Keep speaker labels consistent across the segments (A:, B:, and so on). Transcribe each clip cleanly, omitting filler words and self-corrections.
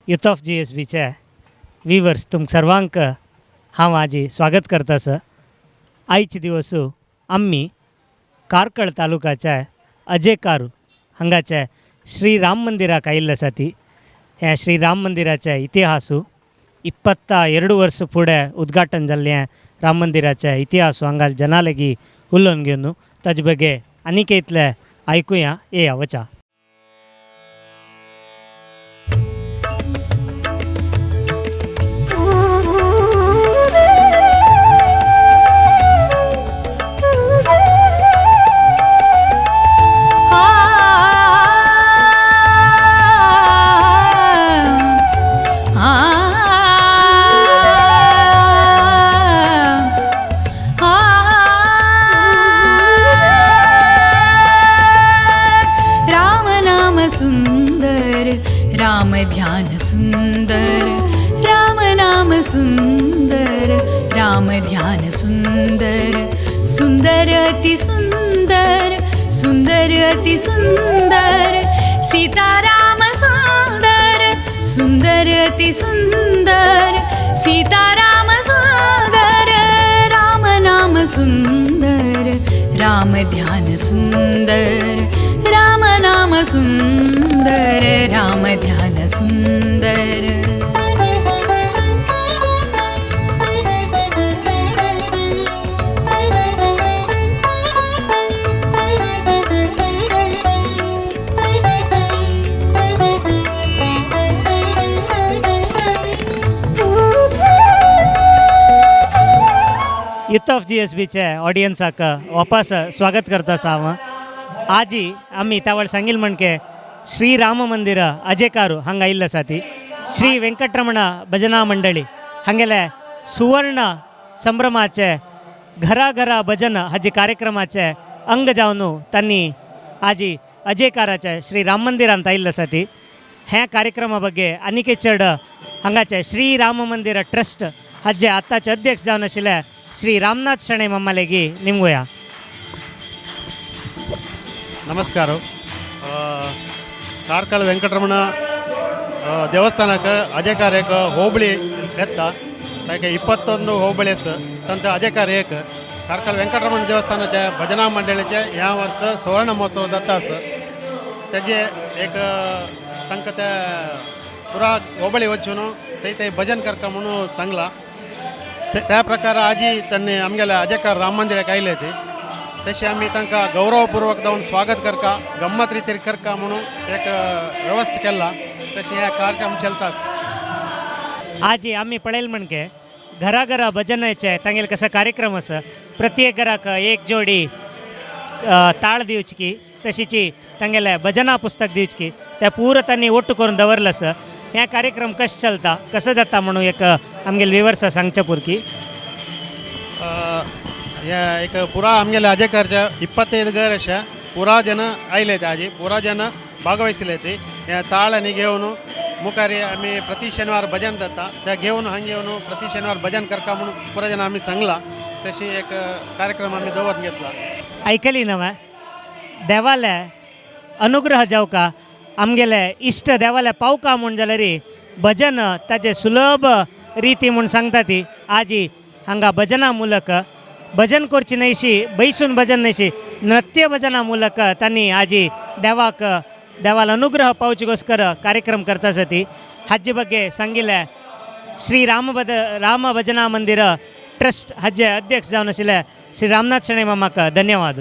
A: Youth of G S बीचे weavers तुमकां सर्वांक हांव आजी स्वागत करता सर. आयचे दिवस आमी कार्कळ तालुकाच्या अजेकार हांगाचे श्री राम मंदिराक आयिल्ले आसा. ती ह्या श्री राम मंदिराचे इतिहासू 22 वर्स फुडें उद्घाटन जाल्लें राम मंदिराचे इतिहास हांगा जनालगी उलोवन घेवन ताजे बगे आनीक इतले आयकुया. येया वचा.
B: राम नाम सुंदर, राम ध्यान सुंदर, राम नाम सुंदर, राम ध्यान सुंदर, सुंदर अति सुंदर, सुंदर अति सुंदर, सीताराम सुंदर, सुंदर अति सुंदर, सीताराम सुंदर, राम नाम सुंदर, राम ध्यान सुंदर, राम नाम सुंदर, राम ध्यान सुंदर.
A: युथ ऑफ जी एस बीचे ऑडियन्साक वापस स्वागत करता आसा हांव. आजी आमी त्या वेळार सांगील म्हणके श्री राम मंदिर अजेकारू हांगा आयिल्ले आसा. ती श्री वेंकटरमण भजना मंडळी हांगेले सुवर्ण संभ्रमाचे घरा घरा भजन हाजे कार्यक्रमाचे अंग जावन तांणी आजी अजेकाराचे श्री राम मंदिरांत आयिल्ले आसा. ती ह्या कार्यक्रमा ಬಗ್ಗೆ आनीक चड हांगाचे श्री राम मंदिर ट्रस्ट हाजे आतांचे अध्यक्ष जावन आशिल्ले श्री रामनाथ शणै मामालेगी निमगोया.
C: ನಮಸ್ಕಾರ. ಕಾರ್ಕಳ ವೆಂಕಟರಮಣ ದೇವಸ್ಥಾನಕ್ಕೆ ಅಜೆಕಾರ್ಯಕ್ಕೆ ಹೋಬಳಿ ಎತ್ತ ತಾಕೆ 21 ಹೋಬಳಿ ಎತ್ತ ತಂತ ಅಜೆಕಾರ್ಯಕ್ಕೆ ಕಾರ್ಕಳ ವೆಂಕಟರಮಣ ದೇವಸ್ಥಾनाच्या भजना मंडळीचे ह्या वर्स सुवर्ण महोत्सव जाता आसा. तेजे एक तांकां त्या पुरा होबळी वचून थंय ते भजन करता म्हणून सांगलां. त्या प्रकार आजी त्यांनी आमगेल्या अजेकार राम मंदिराक आयले ते तशें आमी तांकां गौरवपूर्वक जावन स्वागत करका, गम्मत रितीर करका म्हणून एक व्यवस्था केला. तशें हे कार्यक्रम चलतात.
A: आजी आमी पळयल म्हणके घरा घरा भजनाचे तांगेले कसो कार्यक्रम आसा. प्रत्येक घराक एक जोडी ताळ दिवची, तशीची तांगेले भजना पुस्तक दिवची, ते पुरो तांणी ಒಟ್ಟು करून दवरलं आसा. हे कार्यक्रम कशें चलता, कसो जाता म्हणून एक आमगेले विवर्सा सांगचे पुरकी.
C: हे एक पुरा आमगेले अजेकारच्या 25 घर अशा पुरा जन आयले ते आजी पुरा जन भागवहिसले ते हे ताळांनी घेवन मुखार आमी प्रति शनिवार भजन जाता त्या घेवन हांगा येवन प्रति शनिवार भजन करका म्हणून पुरा जन आमी सांगला. तशी एक कार्यक्रम आमी दवरून घेतला.
A: आयकली नवे देवाले अनुग्रह जावका, आमगेले इश्ट देवाले पावका म्हूण जाल्यार भजन ताजे सुलभ रिती म्हूण सांगता. ती आजी हांगा भजना ಮೂಲಕ भजन करची न्हयशी, बैसून भजन न्हयशी, नृत्य भजना ಮೂಲಕ तांणी आजी देवाक देवाला अनुग्रह पावचेकोस्कर कार्यक्रम करता आसा. ती हाजे ಬಗ್ಗೆ सांगिल्ले श्री राम भजना मंदिर ट्रस्ट हाजे अध्यक्ष जावन आशिल्ले श्री रामनाथ शणै मामाक धन्यवाद.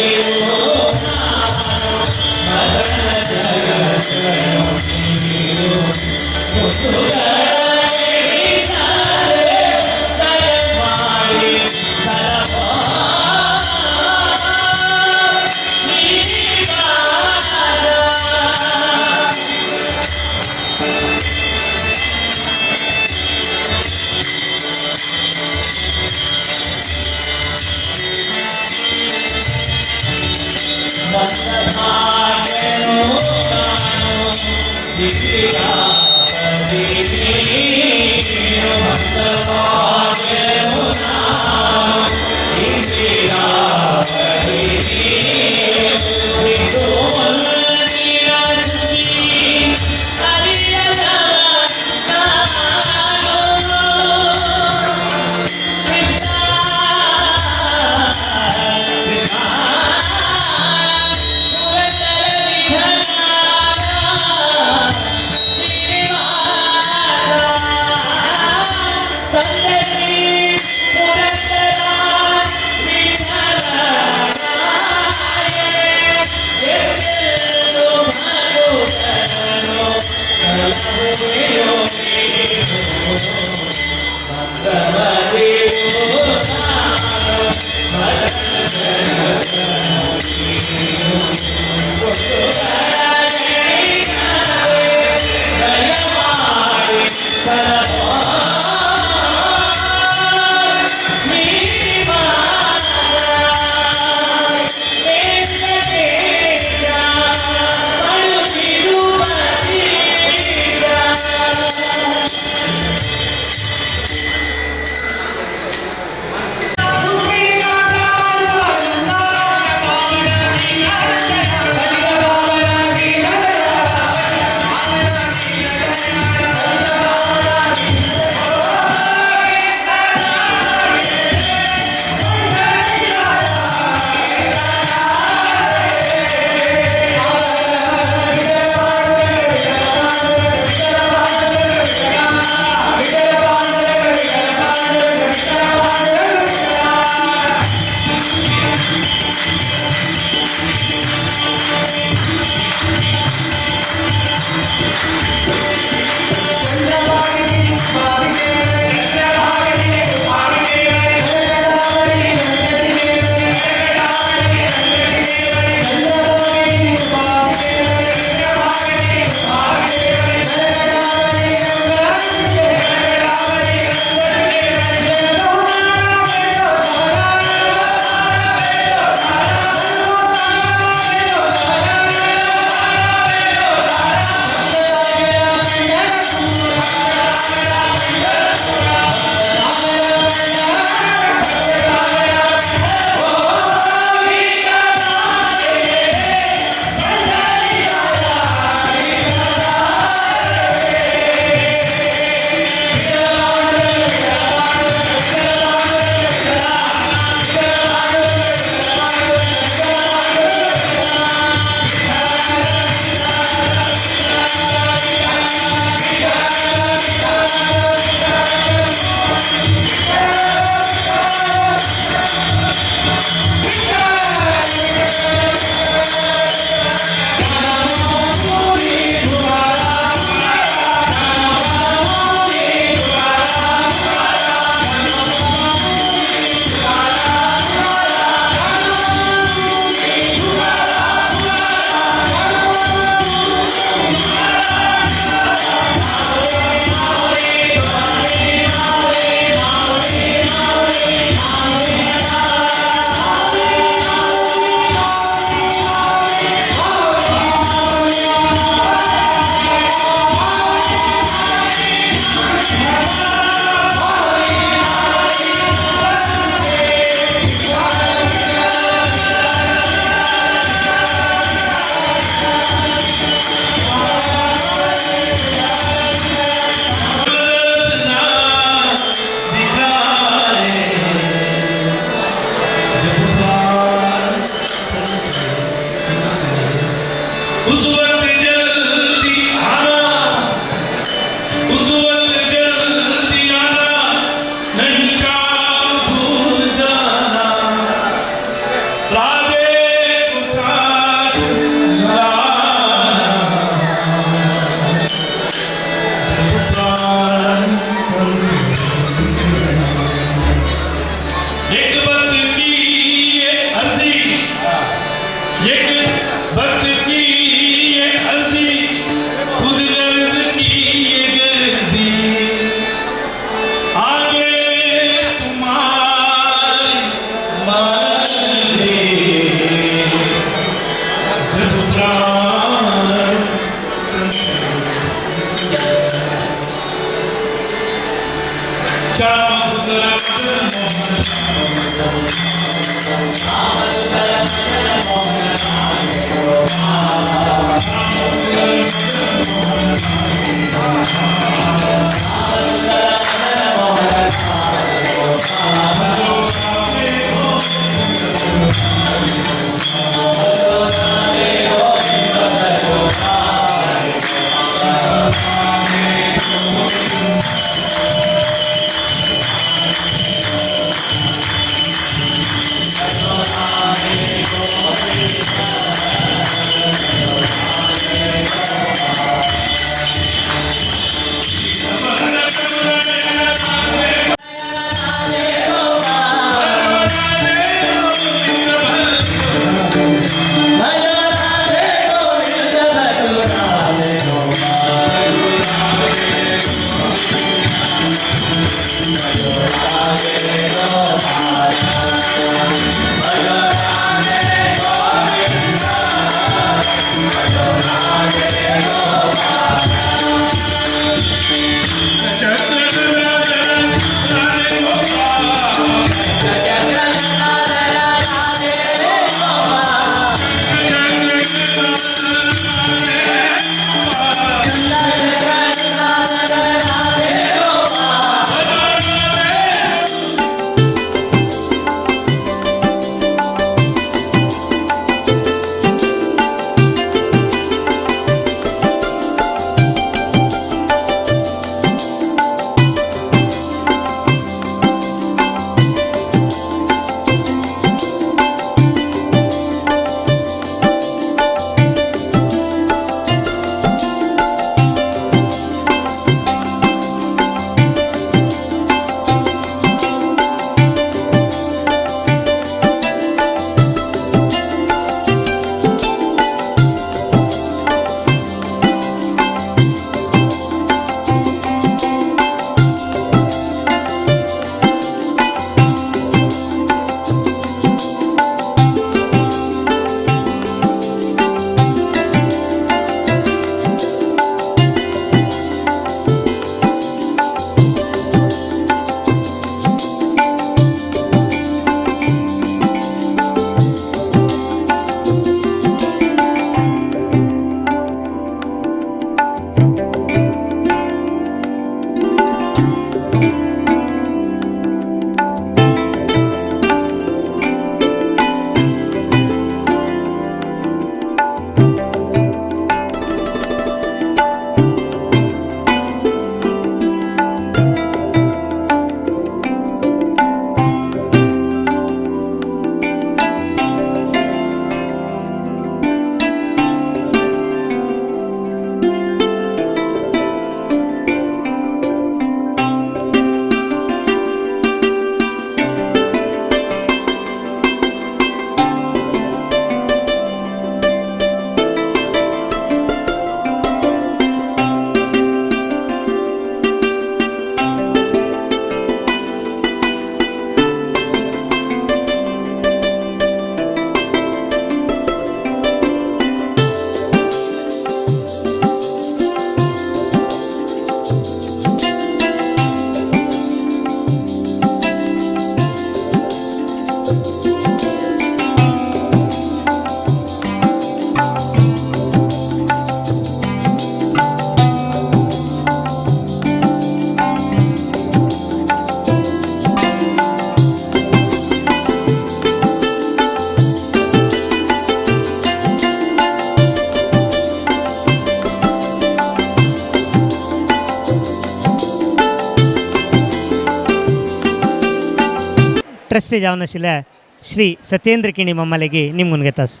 A: ट्रस्टी जावन आशिल्ल्या श्री सत्येंद्र किणी मामालेगी निमगून घेतास.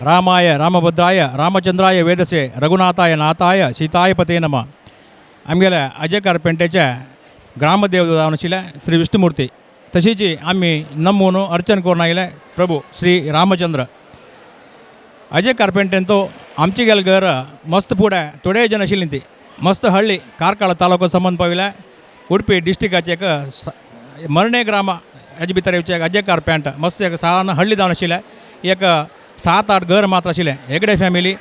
D: रामाय रामभद्राय रामचंद्राय वेदसे रघुनाथाय नाथाय सीताय पते नम. आमगेल्या अजय कारपेंटेच्या ग्रामदेव जावन आशिल्ले श्री विष्णुमूर्ती, तशीच आमी नमून अर्चन करून आयले प्रभू श्री रामचंद्र. अजय कार्पेंटेन तो आमचे गेले घर मस्त फुडें थोडे जण आशिल्ली ती मस्त हळ्ळी कार्कळ तालुको संबंद पाविल्ले उडपी डिस्ट्रिक्टाचे एक मर्णे ग्राम हेजे भितर येवचें एक अजेकार पेंट मस्त एक सान हळ्ळी जावन आशिल्लें. एक 7-8 घर मात्र आशिल्लें. हेगडे फॅमिली,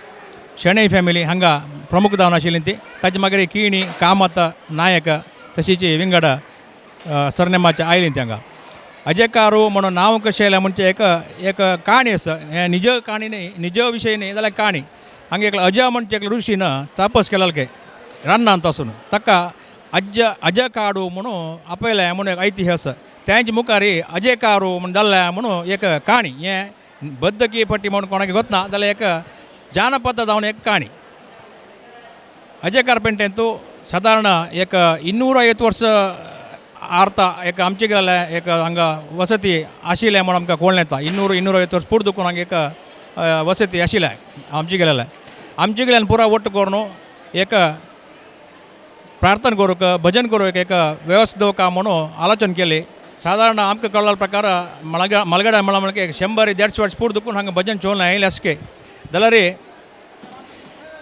D: शणै फॅमिली हांगा प्रमुख जावन आशिल्ली ती. ताजे मागीर किणी, कामत, नायक तशीच विंगड सरनेमाचे आयली ती हांगा. अजेकारू म्हणून नांव कशें आयलें म्हणजे एक एक काणी आसा. हें निज काणी न्ही, निज विशय न्ही जाल्यार काणी. हांगा एकलो अजा म्हणचे एकलो ऋषीन तपस केलेलो के रानांत आसून ताका अज्ज अजकाडू म्हणून आपयलें म्हणून एक ऐतिह्य आसा. तेंचे मुखार अजेकारू म्हूण जाल्लें म्हणून एक काणी. हें बद्दकी पट्टी म्हणून कोणाक गोतना जाल्यार एक जानपद जावन एक काणी. अजेकार पेंटेंतू सादारण एक 250 वर्स आर्ता एक आमचे गेले एक हांगा वसती आशिल्लें म्हणून आमकां कळोन येता. 200-250 वर्स फुडें दुखून हांगा एक वसती आशिल्लें आमचे गेलेलें. आमचे गेल्यान पुरा ಒಟ್ಟು करून एक प्रार्थना करूंक, भजन करूंक एक व्यवस्था दवरका म्हणून आलोचन केली. सादारण आमकां कळ्ळा प्रकार मलगडा म्हळ्यार म्हणल्यार एक 100-150 वर्स फुडें दुखून हांगा भजन चोवन आयलें आसके. जाल्यार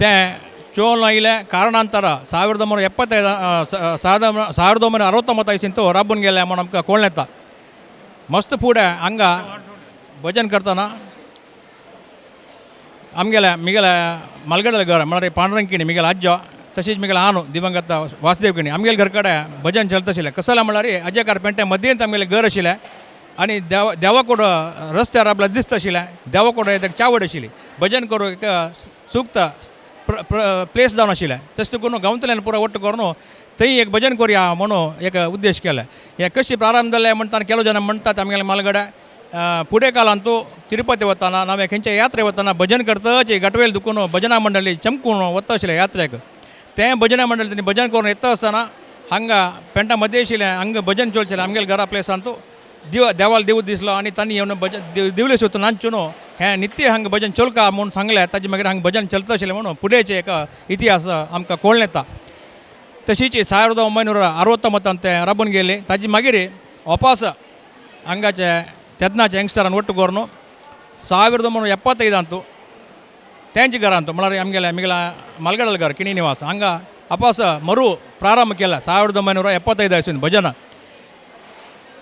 D: तें चोवन आयलें कारणांतर 1975 1969 इस्वींत राबून गेलें म्हूण आमकां कळोन येता. मस्त फुडें हांगा भजन करतना आमगेल्या मिगेल्या मलगड्याले घर म्हळ्यार पांडुरंग किणी मिगेलो आज्जो, तशीच मिगेलो आनो दिवंगत वासुदेव किणी आमगेले घर कडेन भजन चलता आशिल्लें. कसलें म्हळ्यार अजेकार पेंटे मदींत आमगेलें घर आशिल्लें आनी देवाकोड रस्त्यार आपल्याक दिसता आशिल्लें. देवाकोड एक चावड आशिल्ली, भजन करूंक एक सुक्त प्लेस जावन आशिल्लें. तशें करून गांवतल्यान पुरो ಒಟ್ಟು करून थंय एक भजन करुया म्हणून एक उद्देश केलें. हें कशें प्रारंभ जालें म्हणटा ಕೆಲವು ಜನ म्हणटात आमगेले मालगडे फुडें काळांतू तिरुपती वतना नावे खंयच्या यात्रे वतना भजन करताच गटवेल दुखून भजना मंडळी चमकून वता आशिल्लें यात्रेक. तें भजना मंडळी तेणी भजन करून येता आसतना हांगा पेंटा मदें आशिल्लें, हांगा भजन चलचेलें आमगेले घरा प्लेसांतू देवाल देव दिसलो आनी तांणी येवन भजन दिवले सुद्दां नाचून हें नित्य हांगा भजन चलका म्हूण सांगलें. ताजे मागीर हांगा भजन चलता आशिल्लें म्हणून फुडेंचें एक इतिहास आमकां कळोन येता. तशीच 1969 तें राबून गेली. ताजे मागीर वापस हांगाचे तेन्नाचे यंगस्टरान ಒಟ್ಟು करून 1975 तेंचे घरांत म्हळ्यार आमगेले मिगेल्या मलगडल घर किणी निवास हांगा ಅಪಾಸ ಮರು ಪ್ರಾರಂಭ केला 1975 इस्वीन भजन.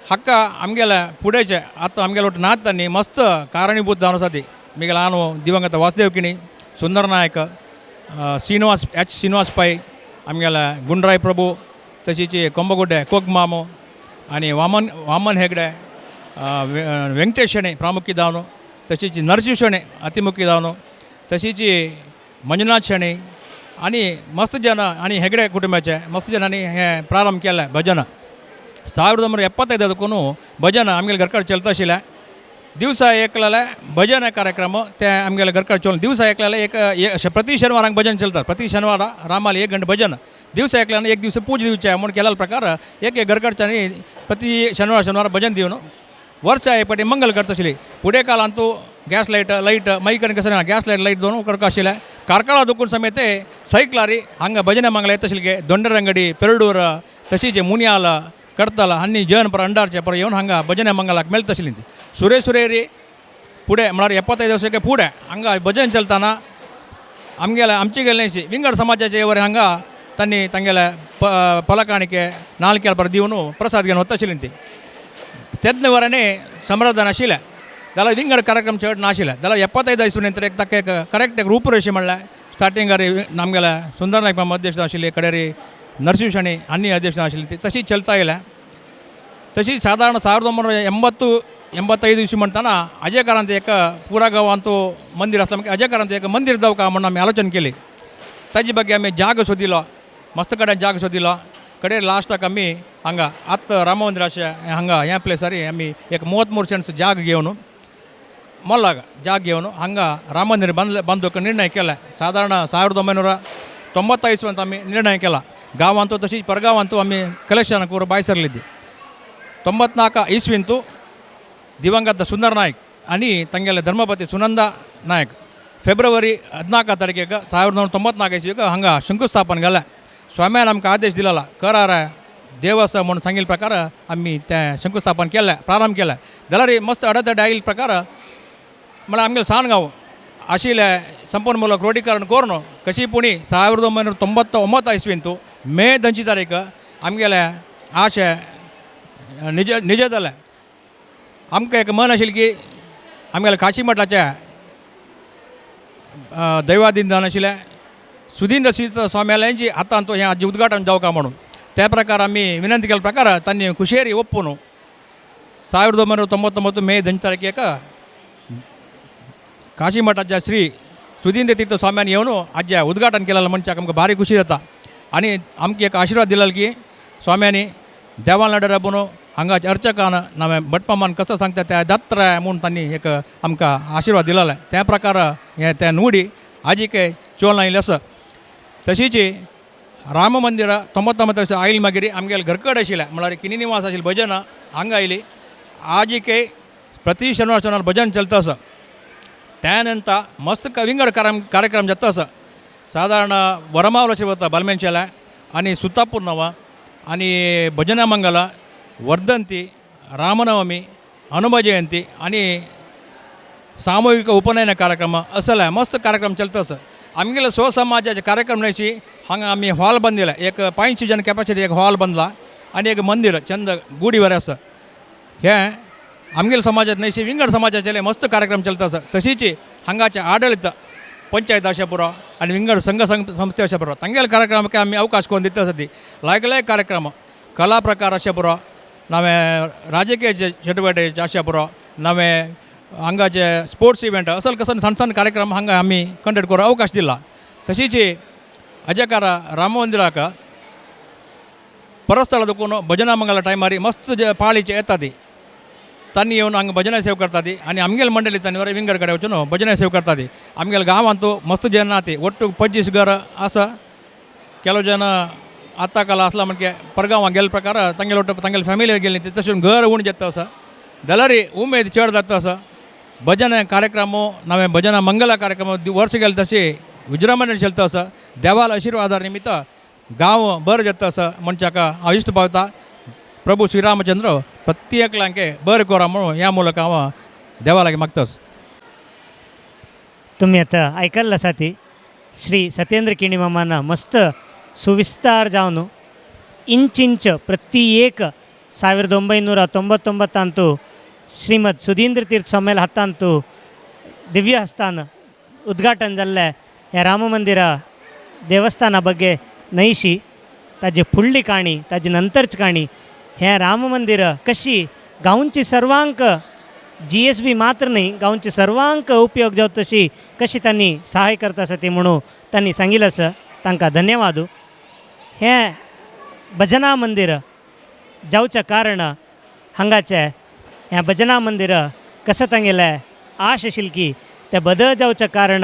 D: हक्का आमगेले फुडेचे आतां आमगेले ಒಟ್ಟು नात मस्त कारणीभूत जावन आसा ती. मिगेले आनो दिवंगत वासुदेव किणी, सुंदर नायक, श्रीनिवास एच श्रीनिवास पै, आमगेले गुंडराय प्रभू, तशीच कोंबगुड्डे कोक मामो आनी वामन वामन हेगडे, वेंकटेश शणै प्रामुख्य जावन, तशीच नरशिंव शणै अतिमुख्य जावन, तशीच मंजुनाथ शणै आनी मस्त जन आनी हेगडे कुटुंबाचे मस्त जनांनी हें प्रारंभ केलें भजन. 1975 भजन आमगेले घरकडे चलता आशिल्लें. दिवसा एकल्याले भजन कार्यक्रम ते आमगेले घरकडे चल दिवसा एकल्याले एक प्रति शनिवाराक भजन चलतात. प्रति शनिवार रामाले 1 गंटे भजन दिवसा एकल्यान एक दिवस पूजा दिवचे म्हणून केलेलो प्रकार एक एक घरकडच्यांनी प्रति शनिवार शनिवार भजन दिवन वर्सा एक पाटी मंगल करता आशिल्ली. फुडें काळांतू गॅस लायट लायट माईक आनी कसलें ना, गॅस लायट लायट दवरून करपा आशिल्लें. कार्कळा दुखून समेत सैकलारी हांगा भजने मंगल येता आशिल्ले. दोंडरंगडी, पेरडूर, तशीच मुनियाल, कडतल आनी जन पर अंडारचे पर येवन हांगा भजने मंगलाक मेळता आशिल्ली ती. सुरे सुरेरी फुडें म्हळ्यार 75 वर्सां फुडें हांगा भजन चलतना आमगेले आमचे गेले विंगड समाजाचे वर हांगा तांणी तांगेले फलकाणिके नालकेळ पर दिवन प्रसाद घेवन वता आशिल्ली ती. तेन्ना वरांनी समृद्ध आशिल्लें जाल्यार विंगड कार्यक्रम चड नाशिल्ले. जाल्यार 75 इस्वी नंतर एक ताका एक करेक्ट एक रूपरेशे म्हणल्यार स्टार्टिंगार आमगेले सुंदर नायक मामा अध्यक्ष आशिल्ले, कडेरी नरशिंव शणै आनी अध्यक्ष आशिल्ले ती तशी चलता आयल्या. तशी सादारण 1980-85 इस्वी म्हणटाना अजयकारांत एक पुरा गांवांत मंदिर आसलें. मागीर अजयकारांत एक मंदिर जावका म्हणून आमी आलोचन केली. ताजे ಬಗ್ಗೆ आमी जाग सोदिलो, मस्त कडेन जाग सोदिलो. कडेन लास्टाक आमी हांगा आतां राम मंदिर अशें हांगा ह्या प्लेसार आमी एक 33 सेंट्स जाग घेवन मोल्लाग जाग घेवन हांगा राम मंदिर बांदले बांदूंक निर्णय केला. सादारण 1990 इस्वंत आमी निर्णय केला. गांवांत तशीच परगांवांत आमी कलेक्शन करून भायर सरली ती. 94 इस्वींतू दिवंगत सुंदर नायक आनी तांगेले धर्मपती सुनंदा नायक फेब्रुवारी 14 तारखेक 1994 इस्वीक हांगा शंकुस्थापन केलें. स्वाम्यान आमकां आदेश दिलेला करार देवस्थ म्हणून सांगिल्ले प्रकार आमी तें शंकुस्थापन केलें, प्रारंभ केलें. जाल्यार मस्त अडतडे आयिल्ले प्रकार म्हळ्यार आमगेलें सान गांव आशिल्लें संपन्मूलक क्रोडीकरण करून कशी पुणी 1999 इस्वींतू मे 2 तारीख आमगेले आशे निज निज जालें. आमकां एक मन आशिल्लें की आमगेल्या काशी मठाच्या दैवाधीन जावन आशिल्लें सुदीन तीर्थ स्वाम्यालयांची हातान तो हें आजी उद्घाटन जावका म्हणून त्या प्रकार आमी विनंती केल्ल्या प्रकार तांणी खुशेरी ಒಪ್ಪುನು 1999 ಮೇ 5 ತಾರೀಕಿಗೆ काशी मठाच्या श्री सुदींद्र तीर्थ स्वाम्यान येवन आज्या उद्घाटन केलें म्हणच्याक आमकां भारी खुशी जाता आनी आमकां एक आशिर्वाद दिलेलो की स्वाम्यांनी देवान नडर राबून हांगाच्या अर्चकान नवें भटमामान कसो सांगता त्या दत्तराय म्हूण तांणी एक आमकां आशिर्वाद दिलेलो. त्या प्रकार हें त्या नुडी आजीक चोल आयिल्लें आसा. तशीच राम मंदिर 99 वर्सां आयल मागीर आमगेले घरकड आशिल्लें म्हळ्यार किनी निवास आशिल्लें भजन हांगा आयली आजिके प्रति शनिवार शनिवार भजन चलता आसा. त्या नंतर मस्त विंगड कार्यक्रम जाता आसा. सादारण वरमावल वता बालमेनशाला आनी सुतापूर्णवा आनी भजना मंगला, वर्धंती, रामनवमी, हनुमा जयंती आनी सामूहिक उपनयन कार्यक्रम असले मस्त कार्यक्रम चलता आसा. आमगेले स्वसमाजाचे कार्यक्रम न्हयशी हांगा आमी हॉल बांदिला, एक 500 जन कॅपॅसिटी एक हॉल बांदला आनी एक मंदिर चंद गुडी बरें आसा. हे आमगेले समाजात न्हयशी विंगड समाजाचे मस्त कार्यक्रम चलता आसा. तशीच हांगाचे आडळीत पंचायत अशें पुरो आनी विंगड संघ संस्थे अशें पुरो तांगेले कार्यक्रमाक आमी अवकाश करून दिता आसा. ती लायक लायक कार्यक्रम कला प्रकार अशें पुरो, नवे राजकीय चटुवटिके अशें पुरो, नवे हांगाचे स्पोर्ट्स इव्हेंट असल कसं सण सण कार्यक्रम हांगा आमी कंडक्ट करूंक अवकाश दिला. तशीच अजकार राम मंदिराक परस्थळ दुखून भजना मंगला टायमार मस्त पाळीचे येता ती तांणी येवन हांगा भजना सेव करता ती आनी आमगेले मंडळी तांणी बरें विंगड कडेन वचून भजना सेव करता ती. आमगेले गांवांत मस्त जन ना ती ಒಟ್ಟು 25 घर आसा. ಕೆಲವು ಜನ आतां काल आसला म्हणजे परगांवां गेल्ले प्रकार तांगेले ಒಟ್ಟು तांगेले फॅमिली गेली ती तशें घर उण जाता आसा. जाल्यार उमेद चड जाता आसा. भजन कार्यक्रम नवे भजना मंगला कार्यक्रम वर्स गेले तशें विजृंभणे चलता आसा. देवाल आशिर्वादा निमित्त गांव बरें जाता आसा म्हणच्याक हांव इश्ट पावता. प्रभू श्रीरामचंद्र प्रत्येकल्यांके बरें करा म्हणून ह्या ಮೂಲಕ हांव देवा लागीं मागतास.
A: तुम्ही आता ऐकल्लं आसा ती श्री सत्येंद्र किणी मामान मस्त सुविस्तार जावन इंच इंच प्रति एक 1999 ಶ್ರೀಮದ್ ಸುಧೀಂದ್ರ ತೀರ್ಥ ಸ್ವಾಮಿಯಲ ಹತ್ತಾಂತು ದಿವ್ಯ ಹಸ್ತಾನ ಉದ್ಘಾಟन जाल्लें ह्या राम मंदिर देवस्थाना ಬಗ್ಗೆ नैशी ताजी फुडली काणी ताजी नंतरची काणी हें राम मंदिर कशी गांवची सर्वांक जीएसबी मात्र न्ही गांवचे सर्वांक उपयोग जावं तशी कशी तांणी सहाय करता आसा ती म्हणून तांणी सांगिल्लें आसा. तांकां धन्यवाद. हें भजना मंदिर जावचें कारण हांगाचें हें भजना मंदिर कसं तांगेलें आश आशिल्ली की तें बदल जावचें कारण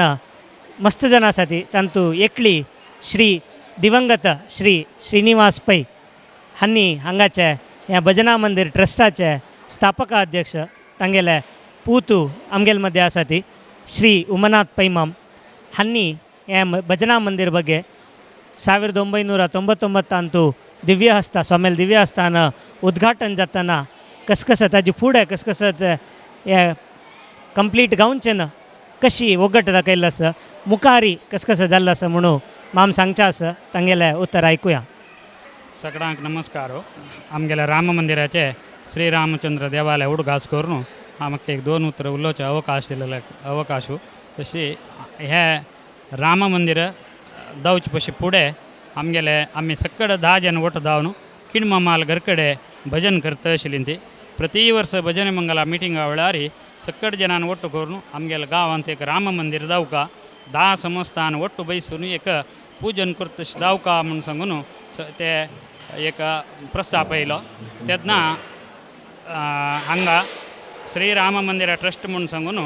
A: मस्त जाण आसा ती तांतू एकली श्री दिवंगत श्री श्रीनिवास पै हांणी हांगाचें ह्या भजना मंदिर ट्रस्टाचे स्थापक अध्यक्ष तांगेले पूतू आमगेले मदें आसा ती श्री उमनाथ पैमाम हांणी हें भजना मंदिर ಬಗ್ಗೆ 1999 दिव्य हस्ता स्वामील दिव्य हस्तान उद्घाटन जातना कसकसत ताजी फुडें कसकसत हे कंप्लीट गांवचें ना कशी वगट दाखयल्लो आसा मुखारी कसकसत जाल्लो आसा म्हणून माम सांगचें आसा. तांगेलें उतर आयकुया.
E: सगळ्यांक नमस्कार. आमगेल्या राम मंदिराचे श्रीरामचंद्र देवालय उडगास करून आमकां एक दोन उतरां उलोवचो अवकाश दिलेलो अवकाशू. तशी हे राम मंदिर जावचे पशी फुडें आमगेले आमी सकड 10 जण ಒಟ್ಟು ದಾವನು ಕಿಣ್ಮಮಾಲ್ घरकडे भजन करता आशिल्लीं ती प्रति वर्स भजन मंगला मिटिंगा वेळार सकड जनान ಒಟ್ಟು करून आमगेल्या गांवांत एक राम मंदिर जावका 10 संस्थान ಒಟ್ಟು बैसून एक पूजन करता जावका म्हूण सांगून ते एक प्रस्ताप येयलो. तेन्ना हांगा श्रीराम मंदिर ट्रस्ट म्हूण सांगून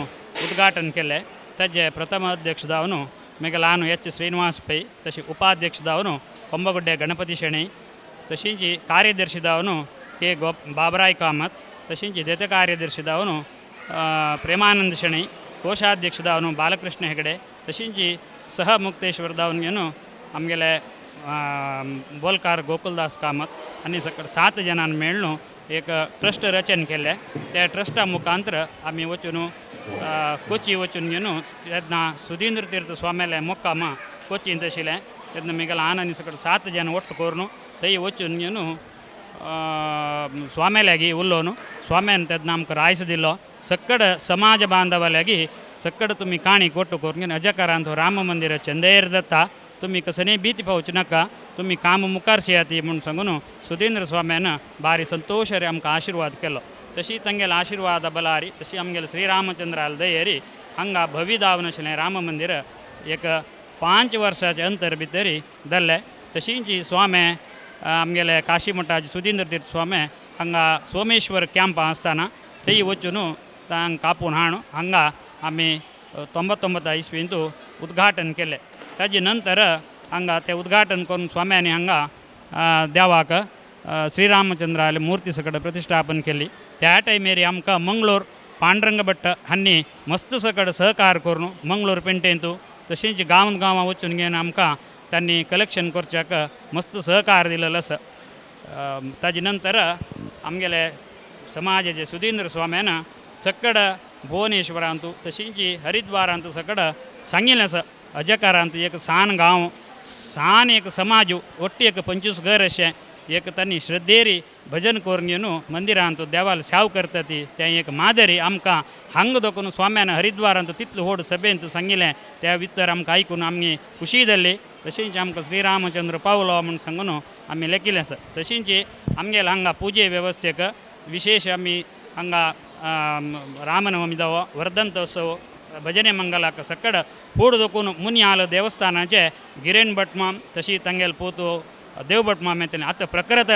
E: उद्घाटन केलें. ताजे प्रथम अध्यक्ष जावन मागीर ल्हान एच श्रीनिवास पै, तशी उपाध्यक्ष जावन ಕೊಂಬಗುಡ್ಡೆ गणपती शणै, तशींच कार्यदर्शी जावन के गोप बाबराय कामत, तशींच देत कार्यदर्शी जावन प्रेमानंद शणै, कोशाध्यक्ष जावन बालकृष्ण हेगडे, तशींच सह मुक्तेश्वर जावन घेवन आमगेले बोलकार गोकुलदास कामत आनी सकड 7 जणां मेळून एक ट्रस्ट रचन केलें. त्या ट्रस्टा मुखांतर आमी वचून कोची वचून घेवन तेन्ना सुधींद्र तीर्थ स्वाम्याले मुक्काम कोचींत आशिल्लें. तेन्ना मागीर ल्हान आनी सकड 7 जण ಒಟ್ಟು करून थंय वचून घेवन स्वामे उलोवन स्वाम्यान तेन्ना आमकां रायस दिलो. सक्कड समाज बांधवालागी सक्कड तुमी काणी कोट्टू करून अजकारांत राम मंदिर चंदेर दत्ता तुमी कसने भीती पावचे नाका, तुमी काम मुखार शेयाती म्हूण सांगून सुधींद्र स्वाम्यान बारी संतोश रे आमकां आशिर्वाद केलो. तशी तांगेले आशिर्वाद बलारी तशी आमगेले श्रीरामचंद्राल दयेरी हांगा भव्य दावन आशिल्लें राम मंदिर एक 5 वर्साचे अंतर भितरी धरलें. तशींच स्वामे आमगेले काशी मठाचे सुधींद्र तीर्थ स्वामे हांगा सोमेश्वर कॅम्प आसतना थंय वचून तांकां कापून हाणून हांगा आमी 99 इसवींत उद्घाटन केलें. ताजे नंतर हांगा ते उद्घाटन करून स्वाम्यांनी हांगा देवाक श्रीरामचंद्राले मूर्ती सकट प्रतिष्ठापन केली. त्या टायमेर आमकां मंगळूर पांडुरंग भट्ट हांणी मस्त सकट सहकार करून मंगळूर पेंटेंतू तशेंच गांवां गांवां वचून घेवन आमकां तांणी कलेक्शन करच्याक मस्त सहकार दिलेलो आसा. ताजे नंतर आमगेले समाजाचे सुधींद्र स्वाम्यान सकड भुवनेश्वरांतू तशींच हरिद्वारांतू सकड सांगिल्लें आसा. अजकारांतू एक सान गांव सान एक समाज ಒಟ್ಟು एक 25 घर अशें एक तांणी श्रद्धेरी भजन करून घेवन मंदिरांत देवाल सेव करता ती तें एक मादरी आमकां हांगा दखून स्वाम्यान हरिद्वारांत तितले व्हड सभेंत सांगिल्लें त्या भितर आमकां आयकून आमगे खुशी जाली. तशेंच आमकां श्रीरामचंद्र पावलो म्हूण सांगून आमी लेखिल्लें आसा. तशेंच आमगेले हांगा पुजे वेवस्थेक विशेष आमी हांगा रामनवमी जावं वर्धंतोत्सव भजने मंगलाक सकड फूड दखून मुनियाल देवस्थानाचे गिरेण भटमाम तशी तांगेले पूत देव भटमाम येतले. आतां प्रकृत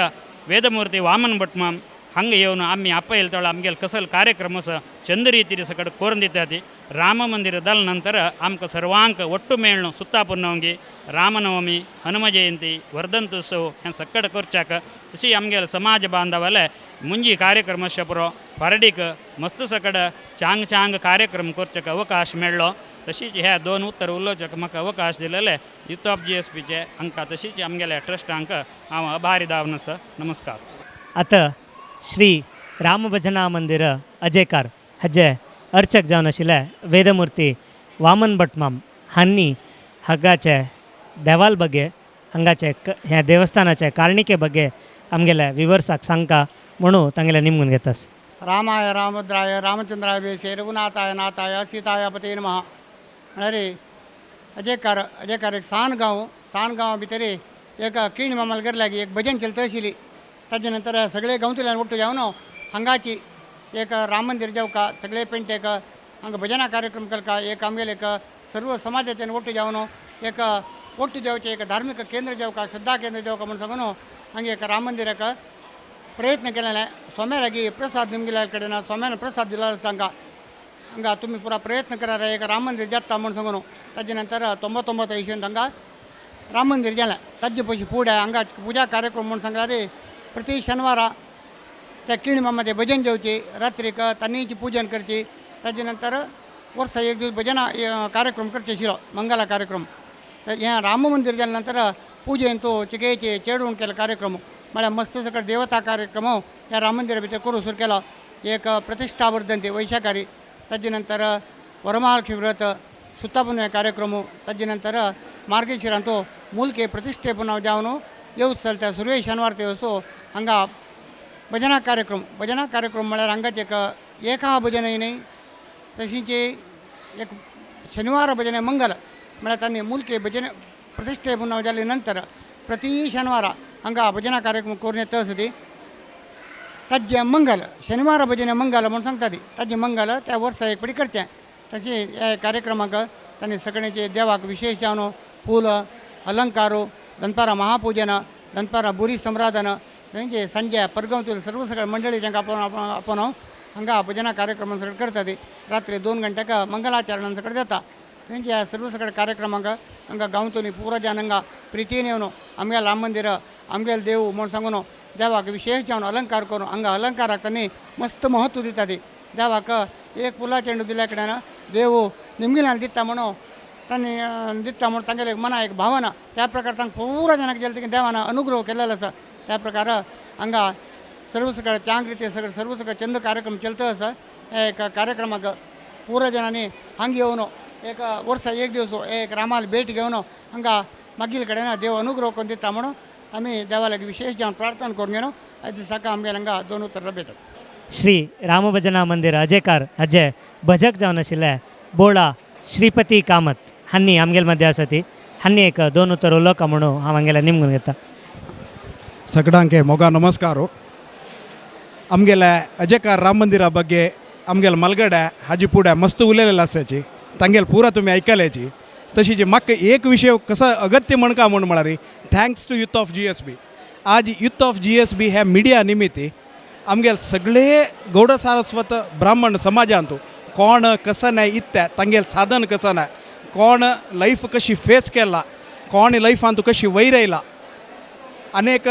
E: वेदमूर्ती वामन भटमाम हांगा येवन आमी आपयल तळ आमगेले कसल कार्यक्रम आसा चंद रितीन सकड करून दिता ती. राम मंदिर जाले नंतर आमकां सर्वांक ಒಟ್ಟು मेळ्ळो सुत्ता पुनवंगी रामनवमी हनुम जयंती वर्धंतोत्सव हें सकड करच्याक तशी आमगेले समाज बांधवाले मुंजी कार्यक्रम पुरो फारडीक मस्त सकड चांग चांग कार्यक्रम करच्याक अवकाश मेळ्ळो. तशीच ह्या 2 उत्तर उलोवच्याक म्हाका अवकाश दिलेले युथ ऑफ GSPचे हांकां तशीच आमगेल्या ट्रस्टांक हांव आभारी दावन आसा. नमस्कार.
A: आतां श्री राम भजना मंदिर अजेकार हाजे अर्चक जावन आशिल्ले वेदमूर्ती वामन भटमाम हांणी हांगाचे देवाल बगे हांगाचे ह्या देवस्थानाचे कारणिके बगे आमगेल्या विवर्साक सांगका म्हणून तांगेले निमगून घेतास.
F: रामाय रामभद्राय रामचंद्राय वेसे रघुनाथाय नाथाय सीताय पते नमः. म्हळ्यार अजेकार अजेकार एक सान गांव, सान गांवा भितर एक किण मामाल लागी एक भजन चलता आशिल्ली. ताजे नंतर सगळे गांवतल्यान ಒಟ್ಟು जावन हांगाची एक राम मंदिर जावका सगळे पेंटेक हांगा भजना कार्यक्रम करका एक आमगेले एक सर्व समाजाच्यान ಒಟ್ಟು जावन एक ಒಟ್ಟು जावचें एक धार्मिक केंद्र जावका श्रद्धा केंद्र जावका म्हूण सांगून हांगा एक राम मंदिराक प्रयत्न केलेले. स्वाम्या लागीं प्रसाद निमगिल्या कडेन स्वाम्यान प्रसाद दिला सांगा हांगा तुमी पुरा प्रयत्न करार एक राम मंदिर जाता म्हूण सांगून. ताजे नंतर 99 इसवीन हांगा राम मंदिर जालें. ताजे पयशे फुडें हांगा पुजा कार्यक्रम म्हूण सांगल्यार प्रति शनिवारा त्या किण मामाचे भजन जेवची, रात्रीक तांची पूजन करची. ताजे नंतर वर्सा एक दीस भजना कार्यक्रम करचे आशिल्लो मंगला कार्यक्रम. तर हें राम मंदिर जाले नंतर पुजेन तो चिकेचे चेडून केलो कार्यक्रम म्हळ्यार मस्त सगळो देवता कार्यक्रम ह्या राम मंदिरा भितर करूं सुरू केलो. एक प्रतिष्ठा वर्धंती वैशाखारी, ताजे नंतर वरमहालक्ष्मी व्रत सुत्ता पुनव कार्यक्रम, ताजे नंतर मार्गशिरांतो मुलके प्रतिष्ठे पुनव जावन येवच चलता. सुर्वे शनिवार ते असो हांगा भजना कार्यक्रम. भजना कार्यक्रम म्हळ्यार हांगाचे एक एका भजनय न्हय तशींच एक शनिवार भजन मंगल म्हळ्यार तांणी मुलके भजन प्रतिष्ठे पुनव जाले नंतर प्रति शनिवारा हांगा भजना कार्यक्रम करून येता आसा ती. ताज्जे मंगल शनिवार भजन मंगल म्हूण सांगता ती ताजें मंगल त्या वर्सा एक फावटी करचें. तशें ह्या कार्यक्रमाक तांणी सगळ्यांचे देवाक विशेष जावन फूल अलंकारो दनपारां महापूजन दनपारां बुरी सम्राधन तेंचे संजय परगांवतील सर्व सगळे मंडळी जांकां आपोवन आपोवन हांगा भजना कार्यक्रम सगळें करता ती. रात्री 2 घंट्याक मंगलाचरण सगळें जाता. तेंचे ह्या सर्व सगळे कार्यक्रमांक हांगा गांवतली पुरो जन हांगा प्रितीन येवन आमगेलें राम मंदिर आमगेलें देव म्हूण सांगून देवाक विशेष जावन अलंकार करून हांगा अलंकाराक तांणी मस्त महत्व दिता ती. देवाक एक फुलां चेंडू दिल्या कडेन देव निमगिल्यान दिता म्हणून तांणी दिता म्हणून तांगेले मना एक भावना त्या प्रकार तांकां पुरो जनाक जेल देवान अनुग्रह केलेलो आसा. त्या प्रकार हांगा सर्व सगळें चांग रिती सगळें सर्व सगळें चंद कार्यक्रम चलता आसा. ह्या एका कार्यक्रमाक पुरो जनांनी हांगा येवन एक वर्सा एक दीस एक रामाल भेट घेवन हांगा मागील कडेन देव अनुग्रह करून दिता म्हणून आमी देवा लागीं विशेश जावन प्रार्थना करून घेवन आयज दिसाक आमगेले हांगा दोन उतरां रबयतात.
A: श्री रामभजना मंदिर अजेकार हाजे भजक जावन आशिल्ले बोळा श्रीपती कामत हांणी आमगेले मध्य आसा ती हांणी एक दोन उतर उलोवका म्हणून हांव हांगेले निमगून घेता.
G: सगळ्यांक मोगा नमस्कार. आमगेले अजेकार राम मंदिरा ಬಗ್ಗೆ आमगेले मलगडे हाजी पुढे मस्त उलयलेले आसाची तांगेले पुरा तुमी आयकल्याची. तशीच म्हाका एक विशय कसो अगत्य म्हणका म्हूण म्हळ्यार thanks to youth of GSB. आज युथ ऑफ GSB ह्या मिडिया निमित्ती आमगेले सगळे गौड सारस्वत ब्राह्मण समाजांत कोण कसं नाही इत्ते तांगेले साधन कसं नाही, कोण लायफ कशी फेस केला, कोण लायफांत कशी वयर येयला, अनेक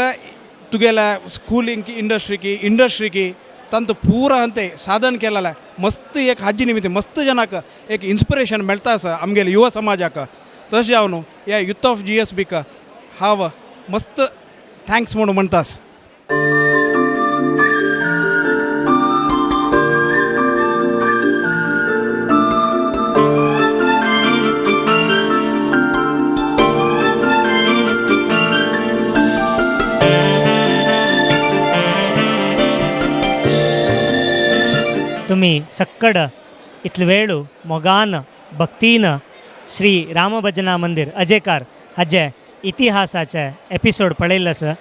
G: तुगेल्या स्कूलिंग इंडस्ट्रीकी इंडस्ट्रीकी तांतू पुरा अंते साधन केलेलें मस्त एक हाजी निमित्त मस्त जनाक एक इन्स्पिरेशन मेळटा आसा आमगेले युवा समाजाक. तशें जावन ह्या युथ ऑफ GSBक हांव मस्त thanks म्हणून म्हणटा.
A: तुमी सक्कड इतले वेळू मोगान भक्तीन श्री रामभजना मंदिर अजेकार हाजे इतिहासाचे एपिसोड पळयल्लो आसा.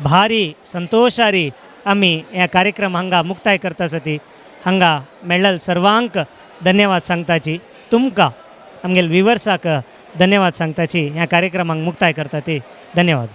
A: भारी संतोशारी आमी ह्या कार्यक्रम हांगा मुक्ताय करता आसा ती हांगा मेळ्ळल सर्वांक धन्यवाद सांगताची, तुमकां आमगेले विवर्साक धन्यवाद सांगताची ह्या कार्यक्रमाक मुक्ताय करता ती. धन्यवाद.